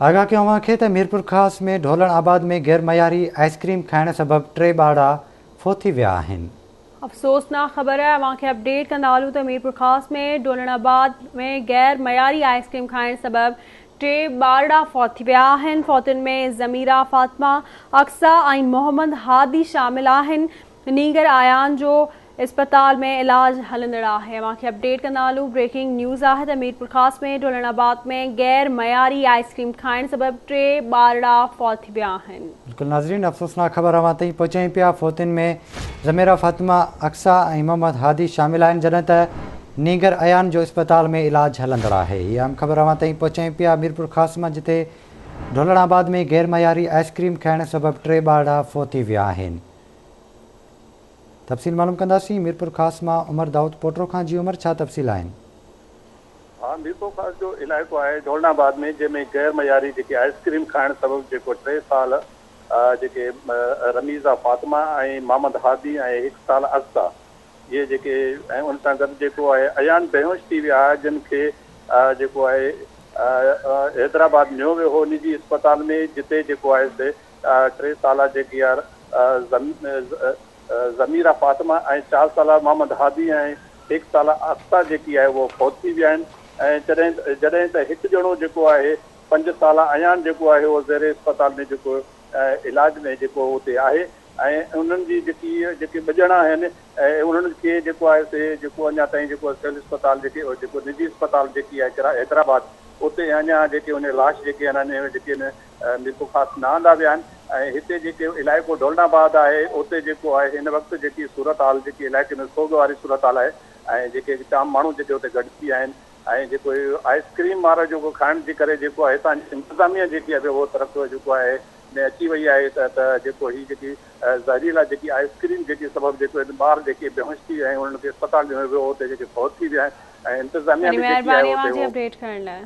آگاهه ڪيون اوهان کي ته ميرپورخاص ۾ ڍولڻ آباد ۾ غير معياري آئس ڪريم کائڻ سبب ٽي ٻارڙا فوت ٿي ويا آهن. افسوسناڪ خبر اوهان کي اپڊيٽ ڪندا هلون ته ميرپورخاص ۾ ڍولڻ آباد ۾ غير معياري آئس ڪريم کائڻ سبب ٽي ٻارڙا فوت ٿي ويا آهن فوتين ۾ ضميره فاطمه، اقصيٰ ۽ محمد هادي شامل آهن نينگر ايان جو اسپتال ۾ علاج هلندڙ آهي اوهان کي اپڊيٽ ڪندا هلون بريڪنگ نيوز آهي ته ميرپورخاص ۾ ڍولڻ آباد ۾ غير معياري آئس ڪريم کائڻ سبب ٽي ٻارڙا فوت ٿي ويا آهن. بلڪل ناظرين افسوسناڪ خبر اوهان تائين پهچايون پيا فوتين ۾ ضميره فاطمه، اقصيٰ ۽ محمد هادي شامل آهن جڏهن ته نينگر ايان جو اسپتال ۾ علاج هلندڙ آهي هي اهم خبر اوهان تائين پهچايون پيا ميرپورخاص مان جتي ڍولڻ آباد ۾ غير معياري آئس ڪريم کائڻ سبب ٽي ٻارڙا فوت ٿي ويا آهن. تفصيل معلوم ڪنداسين ميرپورخاص مان عمر دائود پوٽرو کان جي عمر ڇا تفصيل آهن. ها ميرپورخاص جو علائقو آهي ڍولڻ آباد ۾ جنهن ۾ غير معياري جيڪي آئس ڪريم کائڻ سبب جيڪو ٽي سال جيڪي رميزه فاطمه ۽ محمد هادي ۽ هڪ سال اقصيٰ اهي جيڪي ۽ ان سان گڏ جيڪو آهي ايان بيهوش ٿي ويا جن کي جيڪو آهي حيدرآباد نيو ويو هو نجي اسپتال ۾ جتي جيڪو آهي سي ٽي سالا جيڪي آر ضميره فاطمه ۽ چار سالا محمد هادي ۽ هڪ سالا اقصيٰ جيڪي آهي اهو فوت ٿي ويا آهن ۽ جڏهن جڏهن ته هڪ ڄڻو جيڪو آهي پنج سالا ايان جيڪو آهي اهو زير اسپتال ۾ جيڪو علاج ۾ جيڪو اتي آهي ۽ انهن جي جيڪي جيڪي ٻه ڄڻا آهن ۽ انهن کي جيڪو آهي سي جيڪو اڃا تائين جيڪو سول اسپتال جيڪي جيڪو نجي اسپتال جيڪي آهي حيدرآباد اتي اڃا جيڪي ان لاش جيڪي آهن جيڪي ميرپورخاص نه آندا ويا آهن ۽ هتي جيڪي علائقو ڍولڻ آباد آهي اتي جيڪو آهي هن وقت جيڪي صورتحال جيڪي علائقي ۾ سوڳ واري صورتحال آهي ۽ جيڪي جام ماڻهو جيڪي اتي گڏ ٿي ويا آهن ۽ جيڪو آئس ڪريم وارو جيڪو کائڻ جي ڪري جيڪو آهي هتان جي انتظاميه جيڪي آهي اهو طرف جيڪو آهي ۾ اچي وئي آهي ته ته جيڪو هي جيڪي زهريلا جيڪي آئس ڪريم جيڪي سبب جيڪو ٻار جيڪي بيهوش ٿي ويا آهن انهن کي اسپتال نيو ويو اتي جيڪي فوت ٿي ويا آهن ۽ انتظاميه وڏي به جيڪي آهي مهرباني اتي اوهان جي اهو اپڊيٽ ڪرڻ لاء.